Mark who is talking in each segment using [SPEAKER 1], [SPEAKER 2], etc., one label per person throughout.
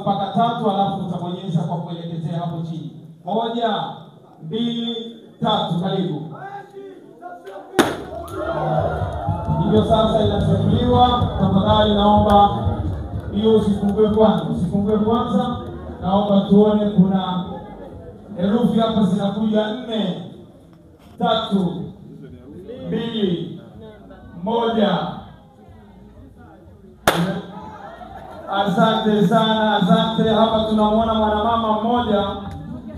[SPEAKER 1] mpaka 3, alafu utabonyeza kwa kuelekezea hapo chini. 1, 2, 3, karibu. Hivyo sasa inafunguliwa. Tafadhali naomba hiyo usifungue kwanza, usifungue kwanza. Naomba tuone kuna herufi hapa zinakuja 4, 3, 2, 1. Asante sana, asante. Hapa tunamuona mwanamama mmoja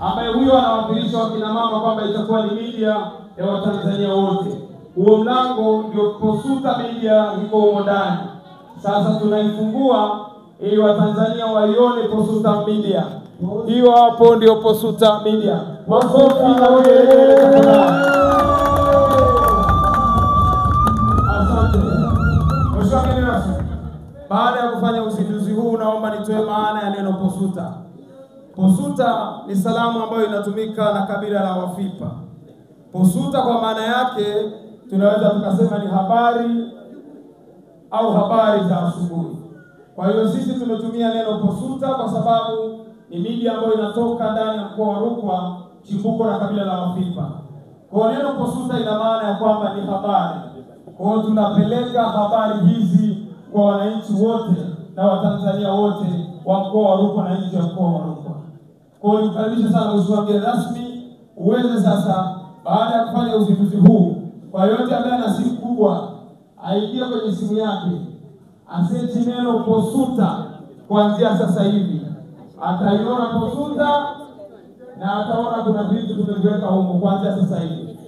[SPEAKER 1] ambaye huyo anawakilisha wakina mama kwamba itakuwa ni media ya Watanzania wote. Huo mlango ndio Posuta Media iko humo ndani. Sasa tunaifungua ili Watanzania waione Posuta Media. Hiyo hapo ndio Posuta Media. Makofi na vigelegele tafadhali. Asante. Mheshimiwa mgeni rasmi, baada ya kufanya uzinduzi huu, naomba nitoe maana ya neno Posuta. Posuta ni salamu ambayo inatumika na kabila la Wafipa. Posuta kwa maana yake tunaweza tukasema ni habari au habari za asubuhi. Kwa hiyo sisi tumetumia neno Posuta kwa sababu ni media ambayo inatoka ndani ya mkoa wa Rukwa, chimbuko la kabila la Wafipa. Kwa neno Posuta ina maana ya kwamba ni habari. Kwa hiyo tunapeleka habari hizi kwa wananchi wote na Watanzania wote wa mkoa wa Rukwa na nje ya mkoa wa Rukwa. Kwa hiyo nikukaribisha sana mheshimiwa mgeni rasmi uweze sasa, baada ya kufanya uzinduzi huu, kwa yote ambaye ana simu kubwa aingie kwenye simu yake asechi neno Posuta kuanzia sasa hivi. Ataiona Posuta na ataona kuna vitu tumeviweka humo kuanzia sasa hivi.